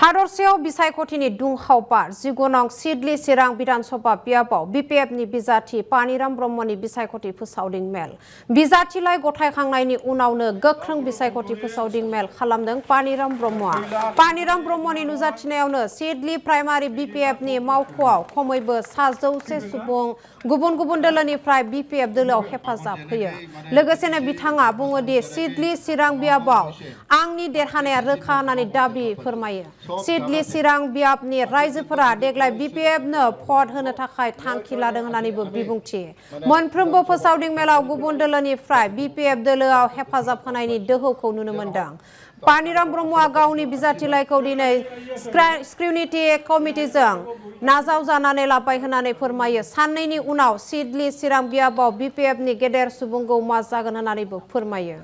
हादरसेयाव बिसायख'थिनि दुंहाव बार जिगुनां सिडली चिरां बिधानसभा बियाबाव बिपिएफनि बिजाथि पानिराम ब्रह्मनि बिसायख'थि फोसावदिं मेल बिजाथिलाय गथायखांनायनि उनावनो गोख्रों बिसायख'थि फोसावदिं मेल खालामदों पानिराम ब्रह्मआ पानिराम ब्रह्मनि नुजाथिनायावनो सिडली प्राइमारि बिपिएफनि मावख'आव खमैबो 100 सुबुं गुबुन गुबुन दोलोनिफ्राय बिपिएफ दोलोआव हेफाजाब होयो लोगोसेनो बिथाङा बुङो दि सिडली चिरां बियाबाव आंनि देरहानाया रोखा होननानै दाबि फोरमायो सिडली चिरां बियाबनि रायजोफोरा देग्लाय बिपिएफनो भट होनो थाखाय थांखि लादों होननानैबो बिबुंथि मोनफ्रोमबो फोसावदिं मेलाव गुबुन दोलोनिफ्राय बिपिएफ दोलोआव हेफाजाब होनायनि दोहौखौ नुनो मोनदों पानिराम ब्रह्मआ गावनि बिजाथिलायखौ दिनै स्क्रुटिनि कमिटिजों नाजावजानानै लाबाय होननानै फोरमायो साननैनि उनाव सिडली चिरां बियाबाव बिपिएफनि गेदेर सुबुं गौमा जागोन होननानैबो फोरमायो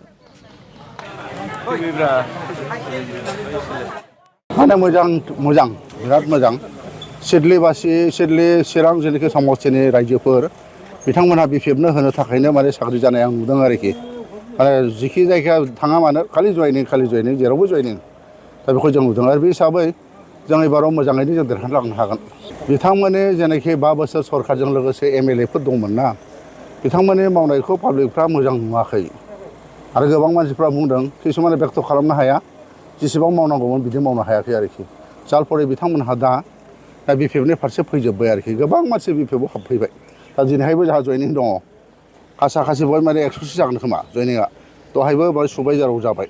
मोजां बिराद मोजां सिडलीबासि सिडली चिरां जेनेखि समस्थिनि रायजोफोर बिथांमोनहा बिपिएफनो होनो थाखायनो माने साख्रि जानाय आं नुदों आरोखि माने जिखि जायगाया थाङा मानो खालि जयनिं जेरावबो जयनिं दा बेखौ जों नुदों आरो बे हिसाबै जों एबाराव मोजाङैनो जों देरहालांनो हागोन बिथांमोननि जेनाखि 5 बोसोर सरकारजों लोगोसे एमएलएफोर दंमोन ना बिथांमोननि मावनायखौ पाब्लिकफ्रा मोजां नुवाखै आरो गोबां मानसिफ्रा बुंदों किसुमाना व्यक्त खालामनो हाया जेसेबां मावनांगौमोन बिदि मावनो हायाखै आरोखि जाल फरे बिथांमोनहा दा बिपिएफनि फारसे फैजोब्बाय आरोखि गोबां मानसि बिपिएफआव हाबफैबाय दा दिनैहायबो जोंहा जयनिं दङ खासा बय माने 100 जागोन खोमा जयनिंआ दहायबो बाय सुबाइजाराव जाबाय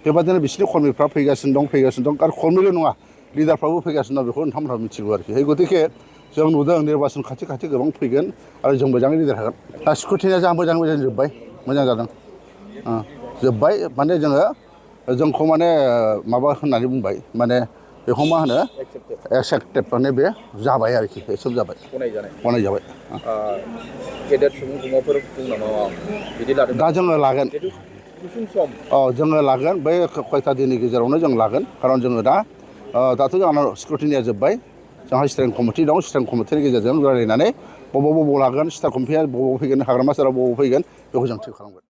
बेबादिनो बिसोरनि कर्मिफ्रा फैगासिनो दं आरो कर्मिल' नङा लिडारफ्राबो फैगासिनो दं बेखौ नोंथांमोनहा मिथिगौ आरोखि गतिके जों नुदों निर्बाचन खाथि गोबां फैगोन आरो जों मोजाङै देरहागोन दा स्क्रुटिनिया जोंहा मोजां जोब्बाय मोजां जादों जोब्बाय माने जोंखौ माने माबा होननानै बुंबाय माने बेखौ मा होनो एक्सेप्टेड माने बे जाबाय आरोखि एक्सेप्ट जाबाय गनायजाबाय गेदेर सुबुं गुमाफोर दं नामा बिदि लादों दा जोङो लागोन गुसुं सम जोङो लागोन बै खयथा दिननि गेजेरावनो जों लागोन खारन जोङो दाथ' जोंहा स्क्रुटिनिया जोब्बाय जोंहा स्टेरिं कमिटि दं स्टेरिं कमिटिनि गेजेरजों रायलायनानै बबाव लागोन स्टार कमिटिया बबाव फैगोन हाग्रामा सारा बबाव फैगोन बेखौ जों थिग खालामगोन